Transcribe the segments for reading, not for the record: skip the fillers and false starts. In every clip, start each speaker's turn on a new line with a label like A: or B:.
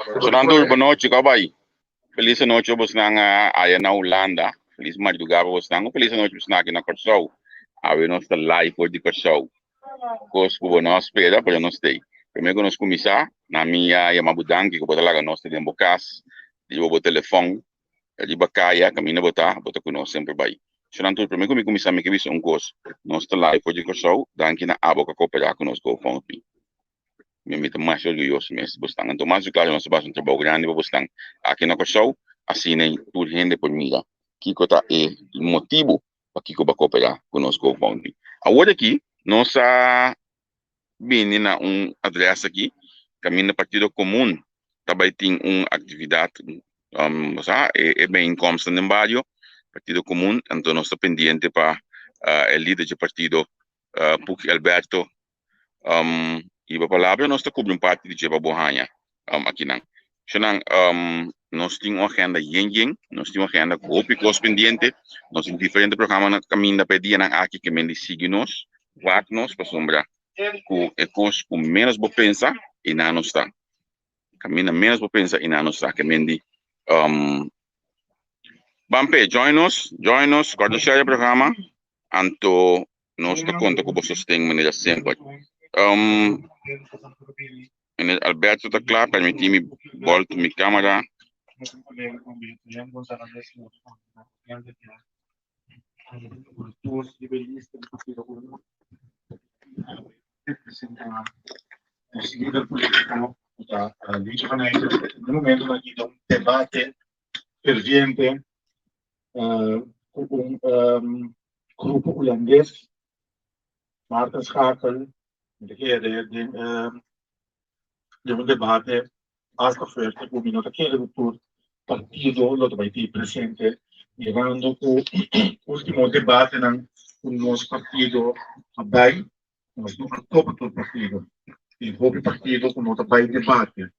A: Sonan tur bonochi ko bai. Felis anochi bosnan aya na Hulanda. Felis madrugada bosnan. Felis anochi bosnan aki na Kòrsou. Awe nos ta live for di Kòrsou. Kos ku bo no a spera, pero nos t'ei. Promé ku nos kuminsá, na mi a yama bo danki ku bo ta laga nos ta den bo kas, riba bo telefòn, riba kaya, kaminda bo ta, bo ta ku nos semper bai. Sonan tur, promé ku mi kuminsá mi ke bisa un kos. Nos ta live for di Kòrsou, danki na abo ku a koperá ku nos GoFundMe. Mi ta masha orguyoso mes di bosnan. Anto mas di klaro nos ta basa un trabou grandi pa bosnan aki na Kòrsou, asina tur hende por mira kiko ta e motibu pakiko bo a koperá ku nos GoFundMe. Awor aki nos a bini na un adrès aki kaminda Partido Komun ta bai tin un aktividat, osea e bijeenkomst den bario Partido Komun, anto nos ta pendiente pa e lider dje partido Puki Alberto I bo palabra nos ta kubri un parti di dje pa bo haña akinan. Shonnan, nos tin un agenda yen yen, nos tin un agenda ku hopi kos pendiente, nos tin diferente programa na kaminda pa e dianan aki ke men di sigui nos, wak nos pasobra ku e kos ku ménos bo pensa i nan nos ta. Kaminda ménos bo pensa i nan nos ta ke men di ban p'e join nos, join nos, kòrda share e programa anto nos ta konta ku bo sosten manera semper. Meneer Alberto ta kla, permití mi bòlta mi kámara.
B: Ferviente ku un grupo hulandes, Maarten Schakel, mi ta kere den den un debate basta fuerte ku mi no ta kere ku tur partido lo ta bai tin presente mirando ku ultimo debatenan ku nos partido a bai nos no a topa tur partido tin hopi partido ku no ta bai debate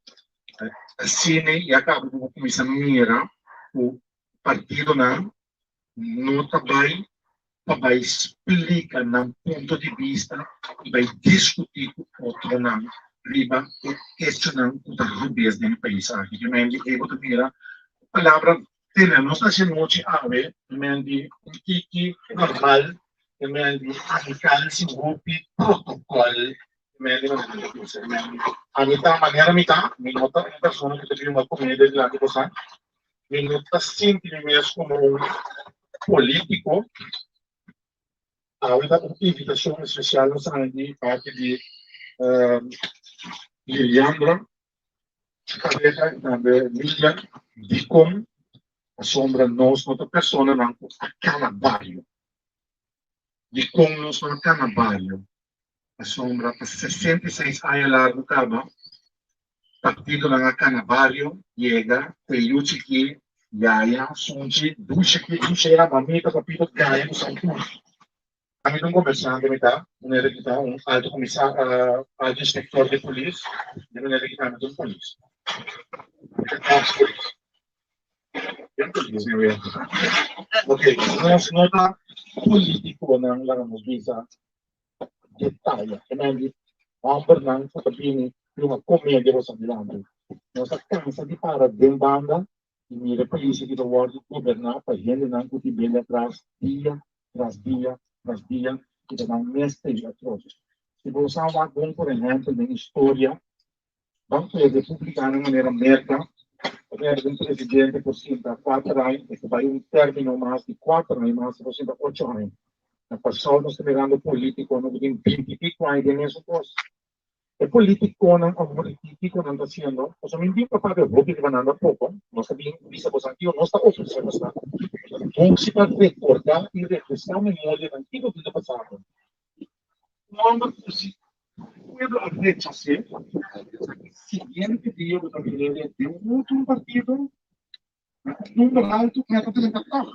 B: asina ya kaba ku bo kuminsa mira ku partidonan no ta bai pa bai splika nan punto di bista i bai diskutí ku otronan riba e echonan ku ta rubes den e pais aki. Ke men di ei bo ta mira palabra tene nos ta hasi anochi awe, ke men di un tiki normal, ke men di amikal sin hopi protokòl, ke men di manera mi ta bisa, ke men di ami ta manera mi ta, mi no ta un persona ku ta bin wak komedia dilanti bosan. Mi no ta sinti mi mes komo un polítiko. Awe ta un invitashon espesial nos haña di parti di Liliandra su pareha i tambe Lilian dikon pasobra nos no ta personanan ku a kana bario. Dikon nos no a kana bario? Pasobra pa 66 aña largu kaba partidonan a kana bario, yega, te yu chikí, yaya, sunchi, dushi ki, dushi ya, mamita, papito, gaya ku san tur. Ami ta un komersiante mi ta, manera ki ta un alto komisa, alto inspektor di polis, di manera ki ta mi ta un polis. Mi ta ex polis. Ok, nos no ta politikonan laga nos bisa detaya. E men di hombernan ku ta bini di una komedia boso dilanti. Nos a kansa di para den banda i mira e pais aki ta wòrdu goberná pa hendenan ku tin bende atras dia tras dia tras dia i ta nan mes ta i atrobe. Si bo sa wak bon por ehèmpel den historia Ban ku e republikano manera Merka, ta tin algun presidente por sinta kuater aña, e ta bai un término mas di kuater aña mas, e por sinta ocho aña. Na Kòrsou nos ta mirando polítikonan ku tin binti i piku aña den mesun kos. E polítikonan awor aki kiko nan ta hasiendo? Pasobra mi bin pa papia hopi riba nan tampoco, nos ta bin bisa boso kiko nos ta ofresé boso. Bon si pa rekordá i refreská memorianan kiko tin ta pasando. Un hòmber ku si pueblo a rechas'é, siguiente dia bo ta mir'é den un otro partido na un number alto ku e ta drenta tòg.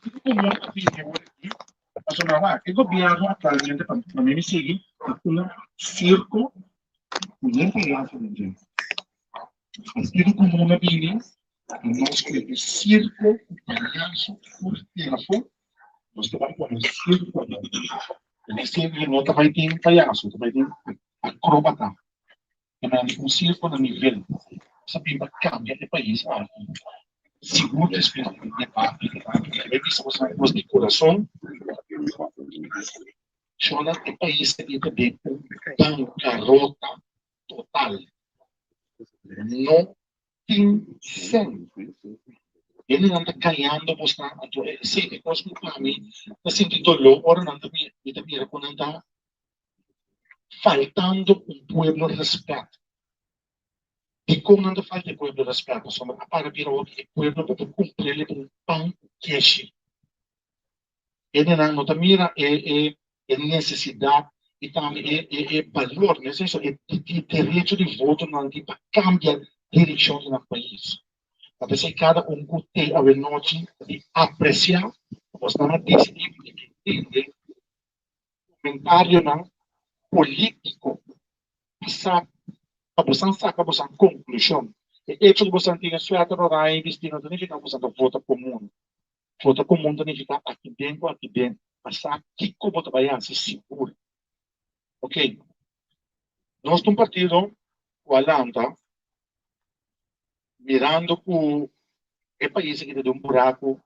B: Kiko komun a bini awor aki? Pasobra wak, e gobièrnu aktualmente pa mi mi sigui ta un sirko ku yen payaso den dje. Partido Komun a bini pa nos krea e sirko ku payaso for tera afó, nos ta bai pone sirko abou. E mes tempu no ta bai tin payaso, ta bai tin. Akróbata. E manda un sirko na nivel. Nos a bin pa kambia e pais aki. Sigur despues di e debate aki, mi ta bisa boso nos di kurason, Shona, e pais aki ta den un bankarota total. No tin sèn. Hendenan ta gañando bosnan, anto esei e kos ku pa mi ta sinti doló ora nan ta mi ta mira ku nan ta faltando un pueblo rèspèt. Dikon nan ta falta e pueblo rèspèt? Pasobra a para bira hopi e pueblo bo por kumpr'el ku un pan ku keshi. Hendenan no ta mira e e e nesesidat i tambe e e e balor, no es eso, e derecho di voto nan tin pa kambia direkshon di nan pais. Ta p'esei kada un ku te awenochi ta di apresiá ku bosnan a disidí di tende komentarionan polítiko pa sa pa bosan saka bosan konklushon. E echo ku bosan tin e suèter oranje bistí no ta nifiká ku bosan ta vota komun. Vota komun ta nifiká aki den ku aki den pa sa kiko bo ta bai hasi sigur. Oke, nos ta un partido ku a lanta mirando ku e pais aki ta den un buraku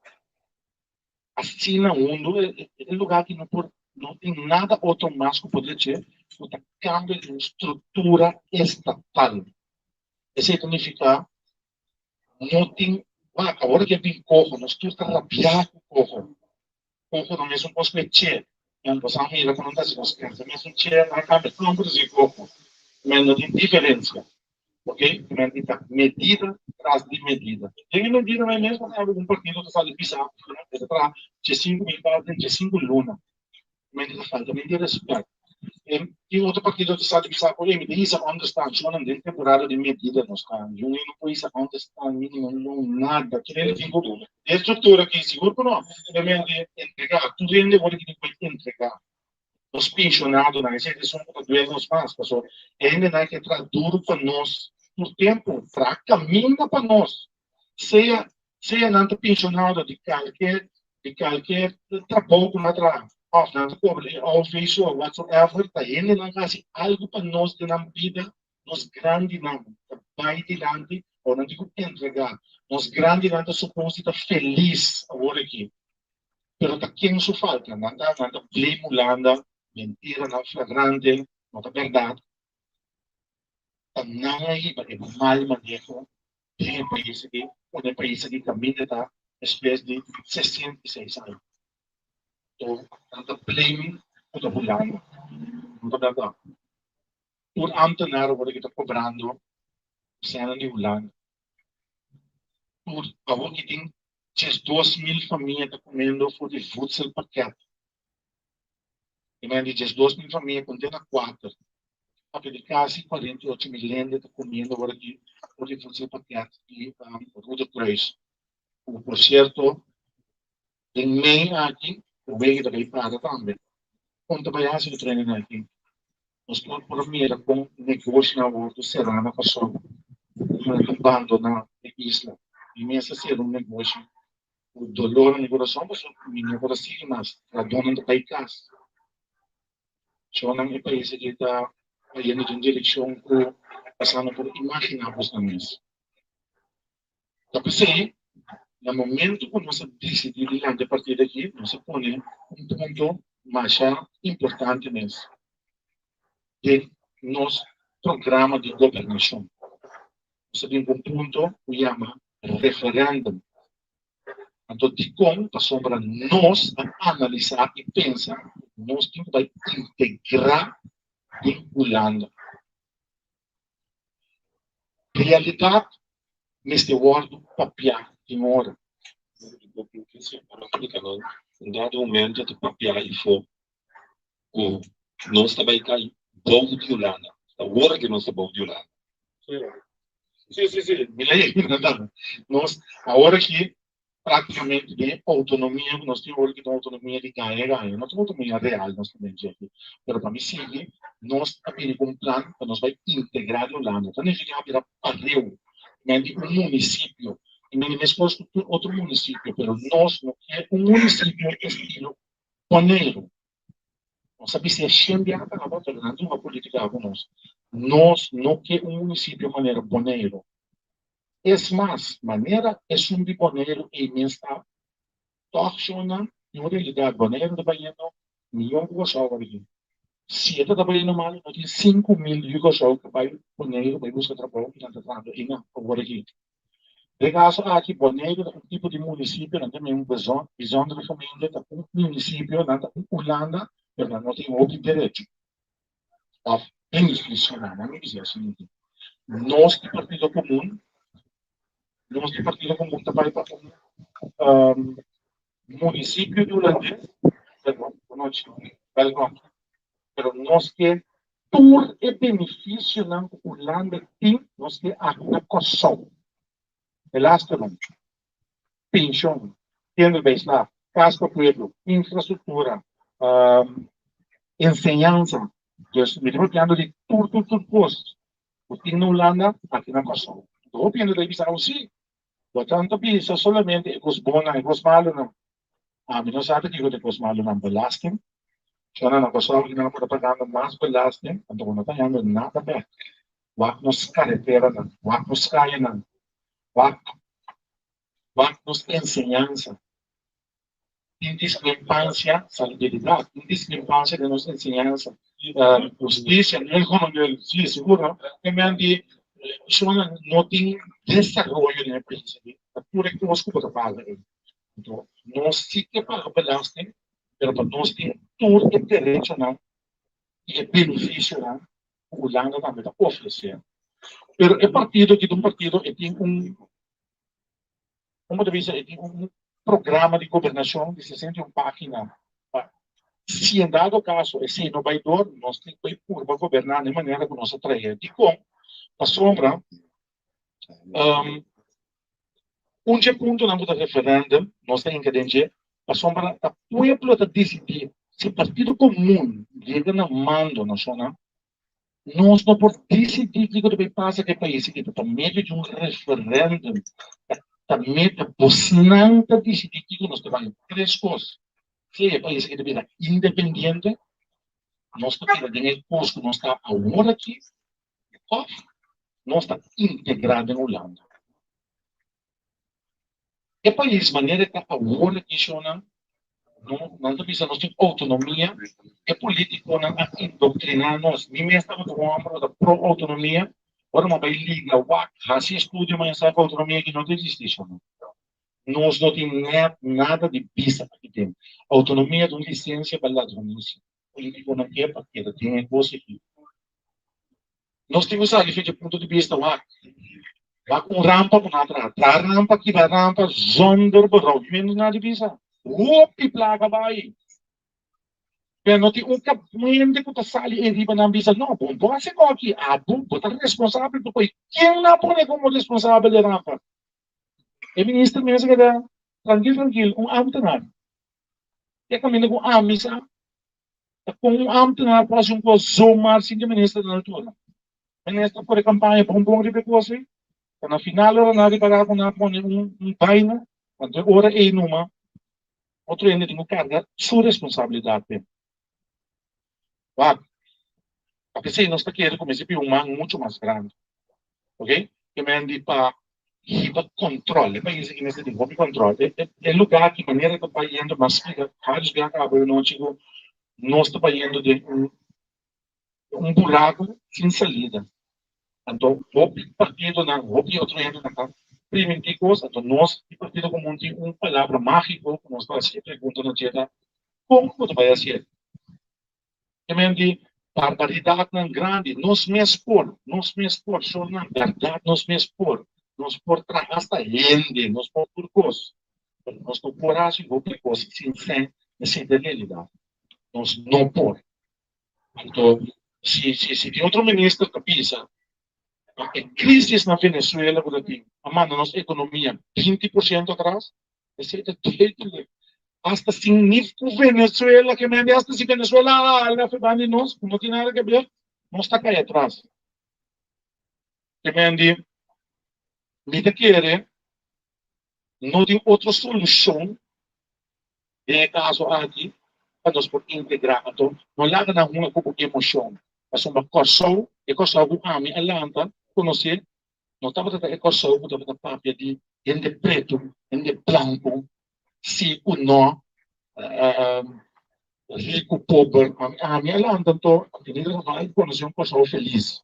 B: asina hundu, e lugar aki no por no tin nada otro mas ku por dje ku ta kambia di un struktura estatal. Esei ta nifiká no tin wak awor ke bin koho nos tur ta rabiá ku koho. Koho ta mesun kos ku e che. Nan bo sa mira ku nan ta hasi nos pensa mesun che nan a kambia nomber di koho. Men no tin diferensia. Ok, men di ta medida tras di medida. Den e medida nan mes bo ta habi un partido ta sali bisa ku nan ta traha 10,000 pa den 15 luna. Men ta falta men di respet. E tin otro partido ta sa di bisa ku e mi ta hisa onderstand shownan den temporada di medida nos ta yun e no por hisa onderstand minimum loon nada tur hende tin ku e struktura aki sigur ku no e men di entrega tur hende wor di ku entrega nos pensionadonan esei ta esun ku ta duel nos mas paso e hendenan ke traha duru pa nos tur tempu traha kaminda pa nos sea sea nan ta pensionado di kalke di kalke trabou ku nan a traha òf nan ta kobra e OV so whatsoever ta hendenan ku hasi algu pa nos den nan bida nos grandinan ta bai dilanti òf nan tin ku entregá nos grandinan ta supos di ta felis awor aki pero ta ken su falta nan ta nan ta blame Hulanda mentiranan flagrante no ta bèrdat ta nan a hiba e mal maneho den e pais aki, pone e pais aki kaminda ta despues di 66 aña. To nan ta blame ku ta Hulanda. No ta bèrdat. Tur ámtenar awor aki ta kobrando sènan di Hulanda. Tur awor ki tin 12,000 famia ta komiendo for di voedselpakket. E men di 12,000 famia konté na kuater. Papia di kasi 48,000 hende ta komiendo awor aki for di voedselpakket di Rode Kruis. Ku por sierto den mei aki e wega ta bai para tambe. Kon ta bai hasi ku treinen aki? Nos tur por a mira kon negoshinan a wordu será na Kòrsou. Nan ta bandoná e isla. Mi mes a sera un negoshi ku dolor na mi kurason pasobra mi no por a sigui mas. Trabounan ta bai kas. Shownan e pais aki ta bayendo den direkshon ku pasá no por imaginá bosnan mes. Ta p'esei, na momento ku nos a disidí di lanta e partido aki, nos a pone un punto masha importante mes den nos programa di gobernashon. Nos a bin ku un punto ku yama referèndum. Anto dikon? Pasobra nos a analisá i pensa ku nos tin ku bai integrá den Hulanda. Realidat mester wòrdu papiá tin ora.
C: Un dado momento ta papiá ifó ku nos ta bai kai bou di Hulanda. Awor ke nos ta bou di Hulanda.
B: Sí, sí, sí. Mi lei nos awor aki práktikamente den outonomia ku nos tin awor aki ta un outonomia di gaña gaña. No ta un outonomia real nos ta den dje aki. Pero pa mi sigui nos a bini ku un plan pa nos bai integrá di Hulanda. Ta nifiká bira pareu men di un munisipio. I men di meskos ku tur otro munisipio, pero nos no ke un munisipio estilo Boneiru. Nos a bis'é shen biaha kaba, pero nan ta hunga politica ku nos. Nos no ke un munisipio manera Boneiru. Es mas, manera esun di Boneiru ei mes ta, tòg shonnan tin un realidat, Boneiru ta bayendo mihó ku Kòrsou awor aki. Si e ta ta bayendo malu, no tin 5000 yu Kòrsou ku bai Boneiru bai buska trabou i nan ta trahando einan awor aki. Den kaso aki Boneiru ta un tipo di munisipio, nan ta meen un bijzondere gemeente, ta un munisipio, nan ta un Hulanda, pero nan no tin hopi derecho òf benefisionan, nan mi bisa asina aki. Nos di Partido Komun, nos di Partido Komun ta bai pa un munisipio di hulandes, perdon, bonochi, wèlkòm, pero nos ke tur e benefisionan ku Hulanda tin, nos ke aki na Kòrsou. E lasternan, penshon, kinderbijslag, kas pa pueblo, infrastruktura, enseñansa. Dus mi ta papiando di tur tur tur kos ku tin na Hulanda aki na Kòrsou. Hopi hende ta bisa, si, Bo tanto bisa solamente e kos bonnan, e kos malunan. Ami no sa ta kiko ta e kos malunan. Belasting. Shona na Kòrsou i nan bo ta pagando mas belasting, anto bo no ta hañando nada bèk. Wak nos kareteranan, wak nos kayanan, wak wak nos enseñansa. Tin diskrepansia, salubridat, tin diskrepansia den nos enseñansa, hustisia, sí, sigur no, e men di shona no tin desaroyo den e pais aki, ta tur e kos ku bo ta paga ei. Anto nos si ke paga belasting, pero pa nos tin tur e derechonan i e benefisionan ku Hulanda tambe ta ofresé. Pero e partido aki ta un partido e tin un. Como ta bisa e tin un programa di gobernacion di 61 pagina pa si en dado caso esey no bay door nos tin cu bay purba goberna na e manera cu nos a trae. Dicon? Pasobra un dje puntonan cu ta referendum nos ta hinca den dje pasobra ta pueblo ta dicidi si Partido Comun yega na mando nacional Nos no por disidí kiko ta bay pasa ku e pais aki, ta pa medio di un referendum, ta ta bosnan ta disidí kiko nos ta bay. Tres kos, si e pais aki ta bira independiente, nos ta keda den e kos ku nos ta awor aki, òf nos ta integrá den Hulanda. E pais manera e ta awor aki shownan no nan ta bisa nos tin outonomia e politiconan a indoctrina nos mi mes tabata un homber ku ta pro outonomia ora mi a bai liga wak hasi estudio mi a sa ku outonomia aki no ta existi shownan nos no tin net nada di bisa aki den outonomia ta un licencia pa ladronisia politiconan ke pa keda den e kos aki. Nos tin ku sali for dje punto di bista wak. Wak un rampa ku nan a traha. Traha rampa, kibra rampa zonder berou. Yu nan di bisa, Hopi plaka bai. Pero no tin un hende ku ta sali ei riba nan bisa, No, bo no hasi koki. Abo, bo ta responsabel pa koe. Ken nan a pone komo responsabel di rampa? E minister mes a keda trankil trankil, un ambtenaar. E kaminda ku ami sa. Ta kon un ambtenaar por hasi un kos zomaar sin ke minister ta na altura? Minister por e kampaña bon bon riba e kos ei, ta na final ora nan a ripará ku nan a pone un baina, anto e ora ei numa otro hende tin ku karga su responsabilidat p'e. Wak, pa p'esei nos ta kere ku mester pidi un man muchu mas grandi, ok? Ke men di pa hiba control. E pais aki mester tin hopi control. E e lugar aki manera ta bayendo mas splika varios bia caba e nochi cu nos ta bayendo den un un buraco sin salida. Anto hopi partidonan, hopi otro hendenan ta priminti cos, anto nos di Partido Comun tin un palabra magico cu nos ta haci e pregunta na dje ta con bo ta bay haci el? Ke men di barbaridatnan grandi, nos mes por, nos mes por, shornan, bèrdat nos mes por, nos por traha hasta hende, nos por tur kos, pero nos no por hasi hopi kos sin fe, esei ta e realidat, nos no por. Anto, si si si tin otro minister ta bisa pa e crisis na Venezuela ku ta tin a manda nos ekonomia 20% atras, Esei ta duidelijk. Hasta sin ni ku Venezuela, ke mende hasta si Venezuela hala feban di nos, ku no tin nada ke ber, nos ta kai atras. Ke mende, mi ta kere no tin otro solushon den e kaso aki. pa nos por integrá. Anto no laga nan hunga ku bo emoshon. Pasobra Kòrsou, e Kòrsou ku ami a lanta konosé, no tabata ta e Kòrsou ku tabata papia di hende pretu, hende blanku, si ku no, riku, pober. Ami a lanta anto in ieder geval konosé un Kòrsou felis.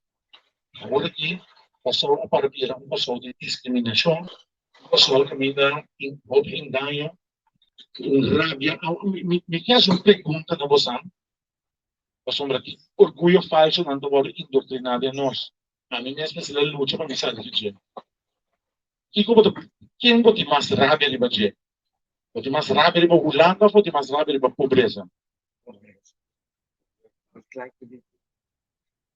B: Awor aki Kòrsou a para bira un Kòrsou di diskriminashon, un Kòrsou kaminda tin hopi engaño, un rabia. Mi ke hasi un pregunta na bosan, pasobra ki orguyo falso nan ta wòrdu indoktriná den nos. Ami mes mester a lucha pa mi sali di dje. Kiko bo ta, ken bo tin mas rabia riba dje? Bo tin mas rabia riba Hulanda òf bo tin mas rabia riba pobresa?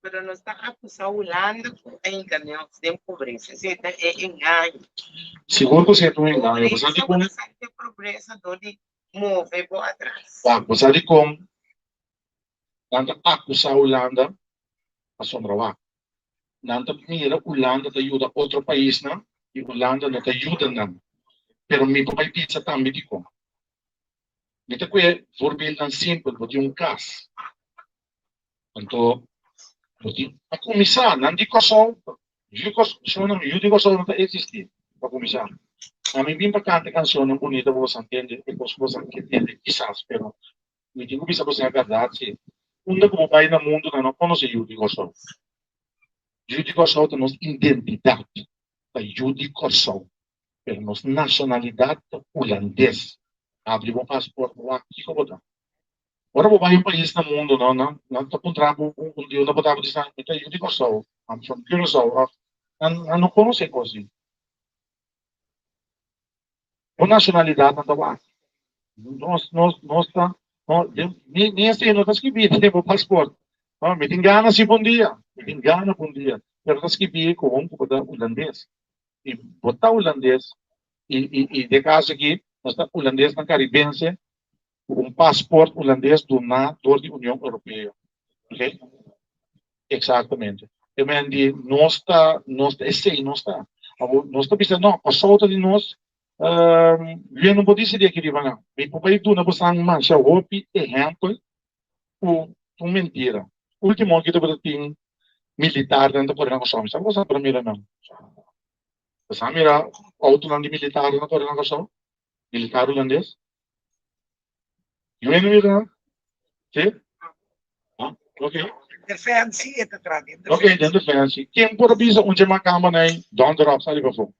D: Pero nos ta akusá Hulanda ku a hinka nos den pobresa. Esei ta e engaño.
B: Sigur ku esei ta un engaño. Bo sa
D: dikon? Bo ta sali den pobresa dor di move bo atras.
B: Wak, bo sa dikon nan ta akusá Hulanda? Pasobra wak, nan ta mira Hulanda ta yuda otro paisnan i Hulanda no ta yuda nan. Pero mi por bai bisa tambe dikon. Mi ta kue voorbeeldnan simpel, bo tin un kas. Anto bo tin pa kuminsá nan di Kòrsou, yu Kòrsou, yu di Kòrsou no ta eksistí pa kuminsá. Ami bin pa kanta e kanshonnan bunita ku boso a tende, e kos ku boso a ke tende kisas, pero mi tin ku bisa boso e bèrdat si. Unda ku bo bai na mundu nan no konosé yu di Kòrsou. Yu di Kòrsou ta nos identidat, ta yu di Kòrsou, pero nos nashonalidat ta hulandes. Abri bo paspòrt wak kiko bo ta. Ora bo bai un pais na mundo no, nan nan ta puntra bo un di unda bo ta, bo di mi ta yu di Kòrsou, I'm from Curaçao òf nan nan no konosé kos di. Bo nashonalidat nan ta wak. Nos nos nos ta no ni ni esei no ta skibí den bo pasport. No, mi tin gana si pa un dia, mi tin gana pa un dia, pero ta skibí komo ku bo ta hulandes. I bo ta hulandes i i i den kaso aki nos ta hulandesnan karibense ku un pasport hulandes duná dor di Union Europeo. Ok? Eksaktamente. E men di nos ta, nos ta esei nos ta. Awor nos ta bisa no, Kòrsou ta di nos, Yu no por disidí aki riba nan. Mi por bai duna bosan masha hopi ehèmpel ku ta un mentira. Último aki tabata tin militarnan ta kore na Kòrsou. Mi sa ku bosan por a mira nan. Bosan a mira outonan di militarnan ta kore na Kòrsou? Militar hulandes? Yu hende mira nan? Sí? Ah, ok.
D: Defensie e ta traha den
B: Ok, den defensie. Ken por a bisa un dje makamba nei donder op sali pafó?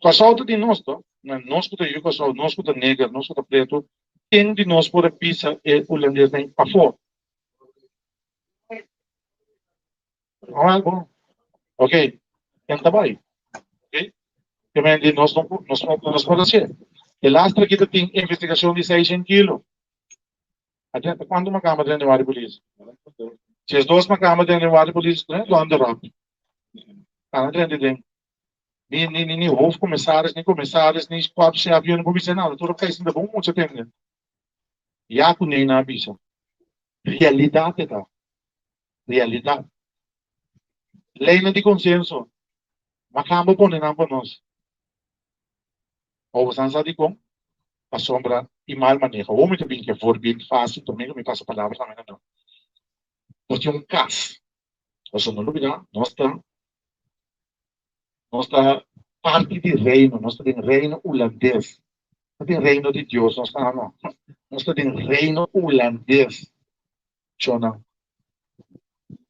B: Kòrsou ta di nos to. Na nos ku ta yu Kòrsou, nos ku ta neger, nos ku ta pretu, ken di nos por a bisa e hulandes nei pafó? Alright, bon. Ok, ken ta bai? Ok, ke men di nos no nos no nos por hacié. E lastra aki ta tin investigacion di seishent kilo. A drenta cuanto makamba drenta den warda di polis? 12 makamba drenta den warda di polis, donder op. Kana drenta den. Ni ni ni ni hoofdcommissaris, ni commissaris, ni korpschef, yo no por bisa nada. Tur a kai sinta bon mucha tende. Ya ku nei nan a bisa. Realidat e ta. Realidat. Leynan di konsenso. Makamba pone nan pa nos. Awor bosan sa dikon? Pasobra i mal maneho. Awor mi ta bin ku e voorbeeld fásil promé ku mi pasa palabra tambe na nan. Nos tin un kas. Pasobra no lubidá, nos ta nos ta parti di reino, nos ta den reino hulandes. No den reino di Dios nos ta no. Nos ta den reino hulandes. Shonnan.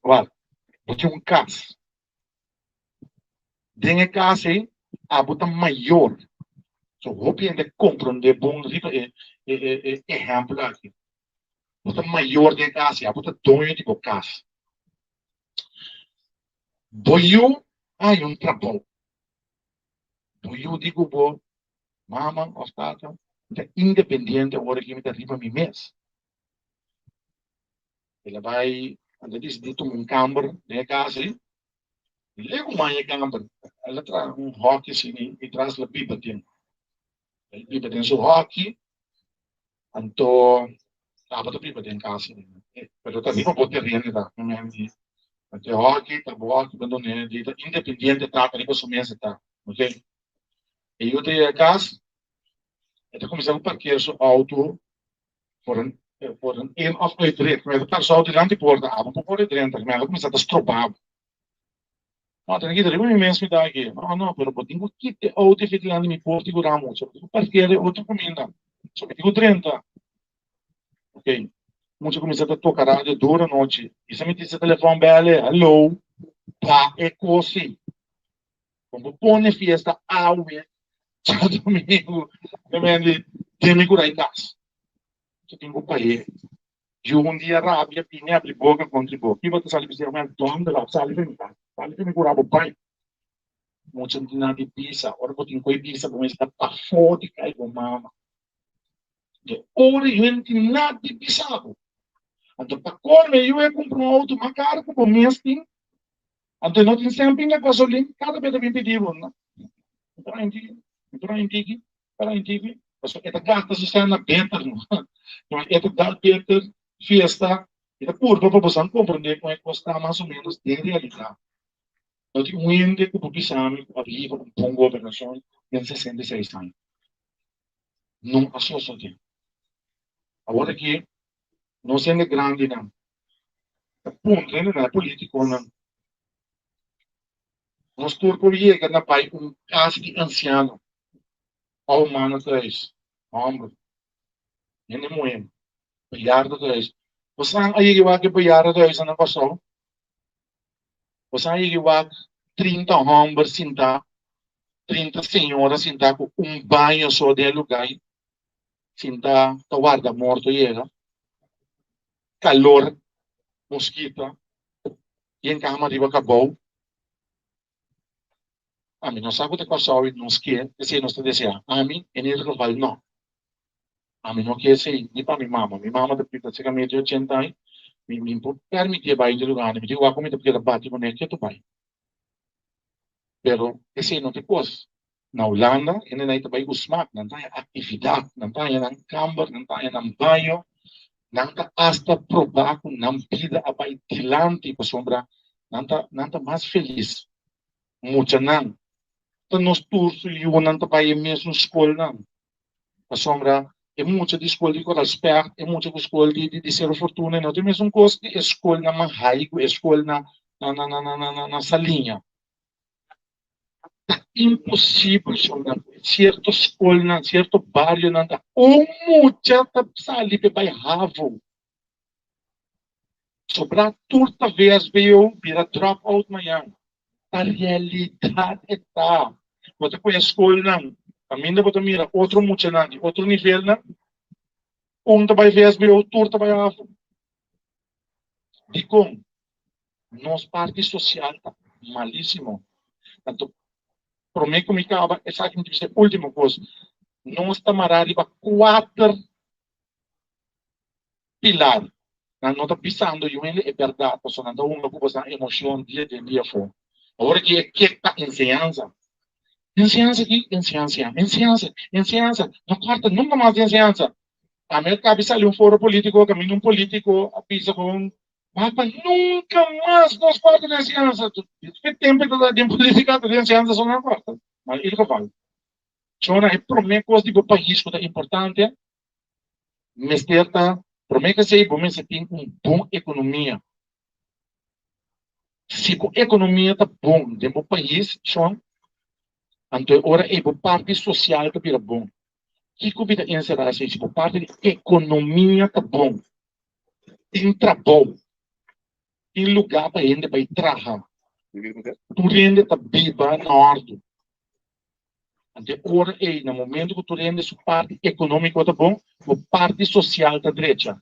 B: Wak, bo tin un kas. Den e kas ei, abo ta mayor. So hopi hende a komprondé bon riba e e e ehèmpel aki. Bo ta mayor den e kas ei, abo ta doño di bo kas. Bo yu a haña un trabou. Bo yu di ku bo mama òf tata, mi ta independiente awor aki, mi ta riba mi mes. El a bai, el a disidí tuma un kamber den e kas ei. Legu maña e kamber, el a traha un hòki asina i tras el a biba den. El a biba den su hòki, anto tabata biba den kas ei. Pero ta riba bo tereno ta, anto e hòki ta bo hòki, bo dun'é di ta independiente ta, ta riba su mes e ta, ok. E yu ta yega kas, e ta kuminsá ku parker su outo. Voor een, voor een in of uitrit. Mi ta Kòrsou dilanti porta, abo por por e drenta, mi a kuminsá ta stroba bo. No, tene kita riba mi mes mi ta aki. No, no, pero bo tin ku kita e outo efi dilanti mi porta i ku da mucha. Bo tin ku parkea den otro kaminda. So mi tin ku drenta. Ok, mucha kuminsá ta toka radio duru anochi. Bisa mi tin se telefòn bèl'e, hallo, pa e kos ei. Bo por pone fiesta awe djadomingu te mendi den mi kura i kas. Ki tin ku paye. Yu un dia rabia bini abri boka kontra bo. Ki bo ta sali bisa men dònder ap sali for mi kas. Sali for mi kura bo bai. Mucha no tin nada di bisa. Ora bo tin koi bisa bo mester ta pafó di kai bo mama. De ora yu no tin nada di bisa bo. Anto pa kolme yu e kumpra un outo mas karo ku bo mes tin. Anto e no tin sèn pinga gasolin, kada bes ta bin pidi bo, no, mi ta rain tiki, mi ta rain tiki, mi ta rain tiki, pasobra e ta gasta su sèn na beter, no, e ta dal beter, fiesta, e ta purba pa boso komprendé kon e kos ta mas o ménos den realidat. No tin un hende ku por bisa mi ku a hiba un bon gobernashon den 66 aña. No a sosodé. Awor aki nos hende grandinan ta puntra hende na e politiconan. Nos tur por yega na bai un cas di anciano of mannentehuis, homber, hende muhe, bejaardentehuis. Bosan a yega wak e bejaardentehuisnan na Kòrsou? Bosan a yega wak 30 homber sintá, 30 señora sintá ku un baño so den e lugá ei, sintá ta warda morto yega? Kalor, moskita, yen kama riba kabou. Ami no sa ku ta Kòrsou i nos ke esei nos ta deseá. Ami en ieder geval no. Ami no ke esei ni pa mi mama. Mi mama ta pita serka medio di ochenta aña. Mi mi por permitié bai di lugá. Mi di wak ku mi ta keda bati kuné ketu bai. Pero esei no ta e kos. Na Hulanda hendenan ta bai ku smak, nan ta haña aktividat, nan ta haña nan kamber, nan ta haña nan baño, nan ta asta probá ku nan bida a bai dilanti pasobra nan ta nan ta mas felis. Muchanan, ta nos tur su yunan ta bai e mesun skolnan pasobra e mucha di skol di Koral Specht, e mucha ku skol di di Sero Fortuna no ta e mesun kos di e skol na Manhai ku e skol na na na na na Saliña. Ta imposibel sonan ku e sierto skolnan, sierto barionan ta un mucha ta sali p'e bai havo. Sobrá tur ta vsbo bira drop out mañan. Ta realidat e ta. Bo ta kohe skolnan kaminda bo ta mira otro muchanan di otro nivelnan, un ta bai vsbo tur ta bai havo. Dikon? Nos parti sosial ta malisimo. Anto, promé ku mi kaba, esaki mi ta bisa e último kos. Nos ta mará riba kuater pilar. Nan no ta bisando yu hende e bèrdat, pasobra nan ta hunga ku boso emoshon dia den dia afó. Awor aki e kek ta enseñansa. Enseñansa ki? Enseñansa, enseñansa, enseñansa. No kòrta nunka mas di enseñansa. Ami a kabi sali un foro politico kaminda un politico a bisa con Papa nunca mas nos kòrta den enseñansa. Ki tempo e ta den politica ta den enseñansa so nan kòrta. Ma in ieder geval, chona e prome kos di bo pais ku ta importante mester ta prome ke esei bo mester tin un bon ekonomia. Si bo ekonomia ta bon den bo pais, shon, anto e ora ei bo parti sosial ta bira bon. Kiko mi ta enserá esei? Si bo parti di ekonomia ta bon, tin trabou, tin lugá pa hende bai traha, tur hende ta biba na òrdu. Anto e ora ei, na momento ku tur hende su parti ekonómiko ta bon, bo parti sosial ta drecha.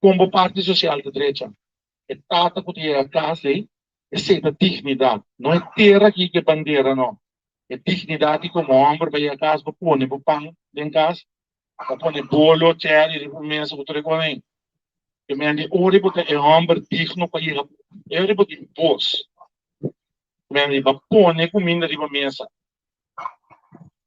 B: Kon bo parti sosial ta drecha? E tata ku ta yega kas ei, esei ta dignidat. No e tera aki ku e bandera no. E dignidat di komo hòmber pa yega kas bo pone bo pan den kas, bo pone bolo, chèri riba mesa ku tur e kos ei. Te mende ora bo ta e hòmber digno pa yega, e ora bo tin bos. Te mende bo pone kuminda riba mesa.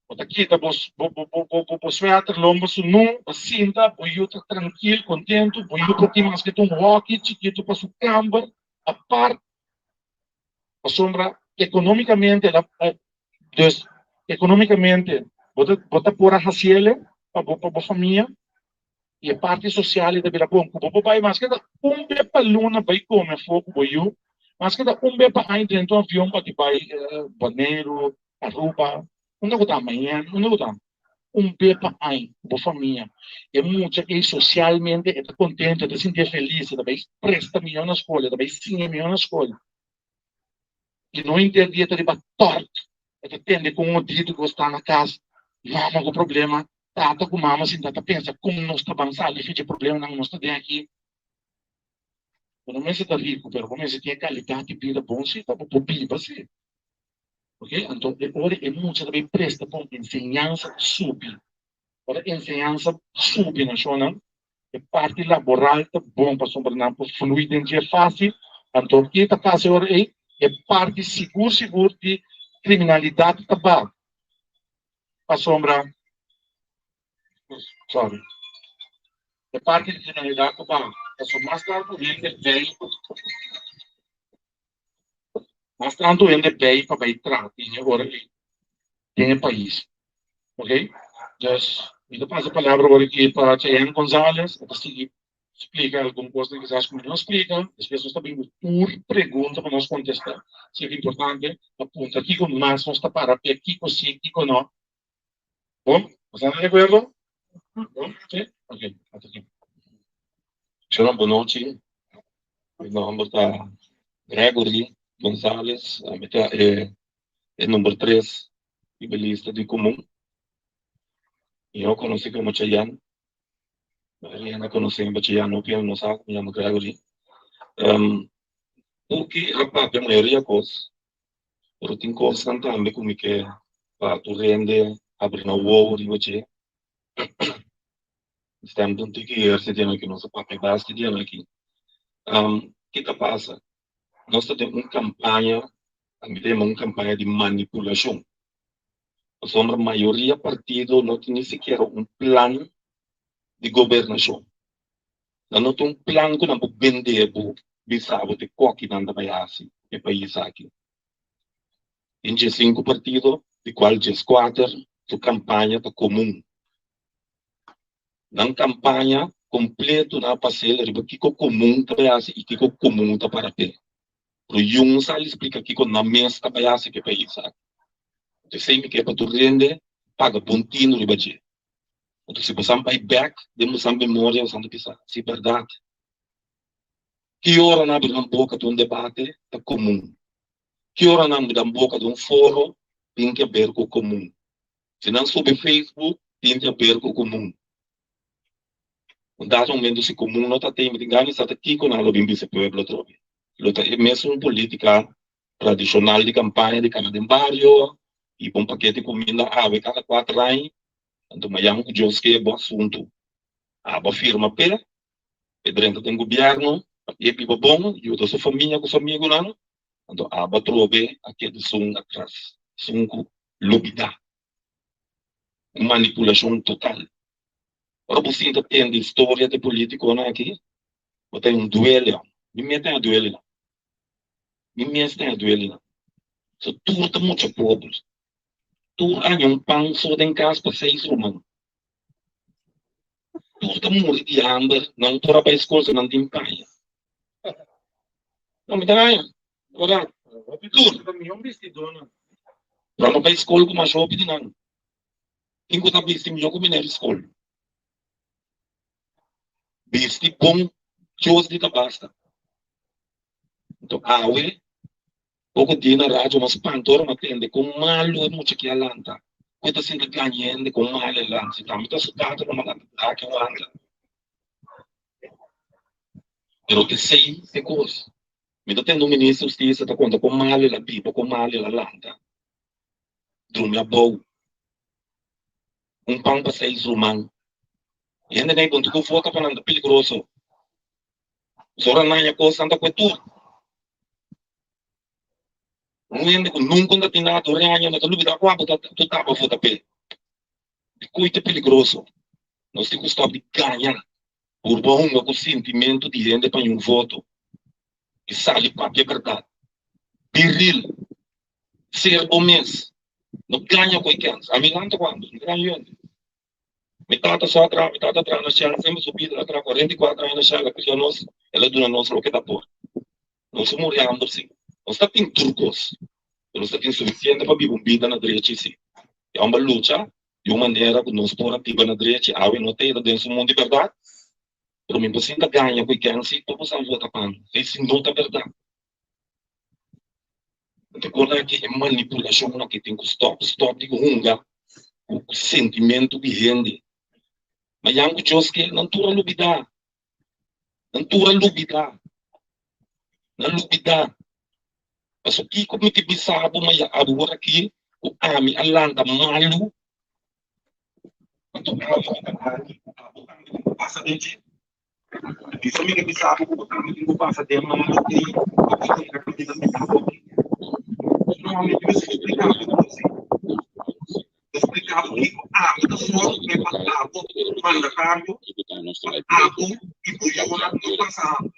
B: Bo ta kita bo bo suèter lomba sunú, bo sinta, bo yu ta trankil, kontentu, bo yu por tin maske ta un hòki chikitu pa su kamber apart, pasobra ekonómikamente el a, dus ekonómikamente bo ta bo ta por a hasiel pa bo pa bo famia. I e parti sosial ei ta bira bon. Ku bo por bai maske ta un be pa luna bai kome afó ku bo yu, maske ta un be pa aña drenta un avion pa di bai Boneiru, Aruba, unda ku ta, Miami, unda ku ta. Un be pa aña ku bo famia. E mucha ei sosialmente e ta kontento, e ta sintié felis, e ta bai presta mihó na skol, e ta bai siña mihó na skol. I no henter dia ta riba tòrt, e ta tende kon odido ku sta na kas, mama ku problema, tata ku mama sinta ta pensa kon nos ta ban sali fi dje problemanan nos ta den aki. Bo no mester ta riku, pero bo mester tin e kalidat di bida bon si pa bo por biba si. Ok, anto e ora e mucha ta bay presta bon enseñansa ta subi. Ora enseñansa subi na shonnan, e parti laboral ta bon pasobra nan por flui den dje fácil. Anto ke ta pasa e ora ei? E parti sigur sigur di kriminalidat ta baha. Pasobra, sorry, e parti di kriminalidat ta baha. Pasobra mas tantu hende bay, mas tantu hende bay pa bay traha tin e ora ei den e pais. Ok, dus mi ta pasa palabra ora aki pa Cheyenne Gonzalez, e ta sigui splika algun kosnan kisas ku mi no splika, despues nos ta bin ku tur pregunta pa nos kontestá. Esei ta importante pa puntra kiko mas nos ta para p'e, kiko si, kiko no. Bon, nos ta di akuerdo? Bon, si? Ok, ata aki.
C: Shona bonochi, mi nomber ta Gregory Gonzalez, mi ta e e number tres riba lista di komun. Mihó konosí komo Chayanne. Mayoria hende konosé mi pa Chayanne, hopi hende no sa ku mi yama Gregory. Purki a papia mayoria kos, pero tin kosnan tambe ku mi ke pa tur hende abri nan wowo riba dje. Stem ta un tiki eherse dianan aki, nos a papia basta dianan aki. Ki ta pasa? Nos ta den un kampaña, mi ta yama un kampaña di manipulashon. Pasobra mayoria partido no tin ni sikiera un plan di gobernashon. Nan no tin un plan ku nan por bende bo, bisa bo te koki nan ta bai hasi e pais aki. Tin diesinku partido, di kual dieskuater su kampaña ta komun. Nan kampaña kompleto nan a pas'el riba kiko komun ta bai hasi i kiko komun ta para p'e. Pero yun sali splika kiko nan mes ta bai hasi p'e pais aki. P'esei mi ke pa tur hende paga bon tinu riba dje. Anto si bosan bai bèk den bosan memoria bosan ta bisa, si bèrdat. Ki ora nan abri nan boka den un debate ta komun. Ki ora nan abri nan boka den un foro tin ke ber ku komun. Si nan subi Facebook tin di aber ku komun. Un dado momento si komun no ta tei mi tin gana di sa ta kiko nan lo bin bisa pueblo atrobe. Lo ta e mesun politica tradishonal di kampaña di kana den bario i pon pakete kuminda awe kada kuater aña. Anto mayan ku Dios ke bo asuntu. Abo a firma p'e, e drenta den gobierno, e biba bon, yuda su famia ku su amigunan, anto abo atrobe a keda esun atras, esun ku lubidá. Un manipulashon total. Ora bo sinta tende historia di e politikonan aki, bo ta un duele. Mi mes ta e duele. Mi mes ta e duele. So tur ta mucha pober. Tur a haña un pan so den kas pa seis ruman. Tur ta muri di hamber, nan por a bai skol so nan tin paña. No, mi ta haña. Verdad. Tur. Pero no bai skol ku mas hopi di nan. Tin ku ta bisti mihó ku miner di skol. Bisti bon Dios di ta basta. Enton awe poko dia na radio mas spanta ora mi a tende kon malu e mucha ki a lanta. Ku e ta sinta gaña hende kon malu e lanta. Si tambe ta su tata lo manda aki wanta. Pero esei e kos. Mi ta tende un minister di hustisia ta konta kon malu el a biba, kon malu el a lanta. Drumi abou. Un pan pa seis ruman. E hende nei bon tuku vota pa nan ta peligroso. Pasobra nan haña kos nan ta kue tur. Un hende ku nunka no ta tin nada tur aña no ta lubida kua bo ta taba vota p'e. Di koi ta peligroso. Nos tin ku stòp di gaña. Purba hunga ku sintimentu di hende pa un voto. I sali papia bèrdat. Be real. Ser bo mes. No gaña ku e kèns. Ami lanta ku ambos. Mi ta gaña hende. Mi tata so a traha, mi tata a traha na Shell semper su bida, el a traha 44 aña na Shell, a kria nos, el a duna nos loke ta por. Nos a muri hamber si, nos ta tin tur kos, pero nos ta tin sufisiente pa biba un bida na drechi si. E homber a lucha di un manera ku nos por a biba na drechi, awe no ta den su mundu di bèrdat, pero mi por sinta gaña ku e kèn si pa boso a vota pa mi, esei no ta bèrdat. Te kor aki e manipulashon aki tin ku stòp, stòp di hunga ku sentimentu di hende. Mañan ku Dios ke, nan tur a lubidá, nan tur a lubidá, nan lubidá. Pasobra kiko mi ta bisa bo maya awor aki ku ami a lanta malu, anto ami ta aki ku abo tambe tin ku pasa den dje. Bisa mi ke bisa bo ku bo tambe tin ku pasa den malu ei pa bo yega kaminda mi ta hopi. No, mi tin mester splika bo kos ei. Ta splika bo kiko ami ta sòru p'e pa abo mandatario, pa abo i bo yunan no pasa hamber.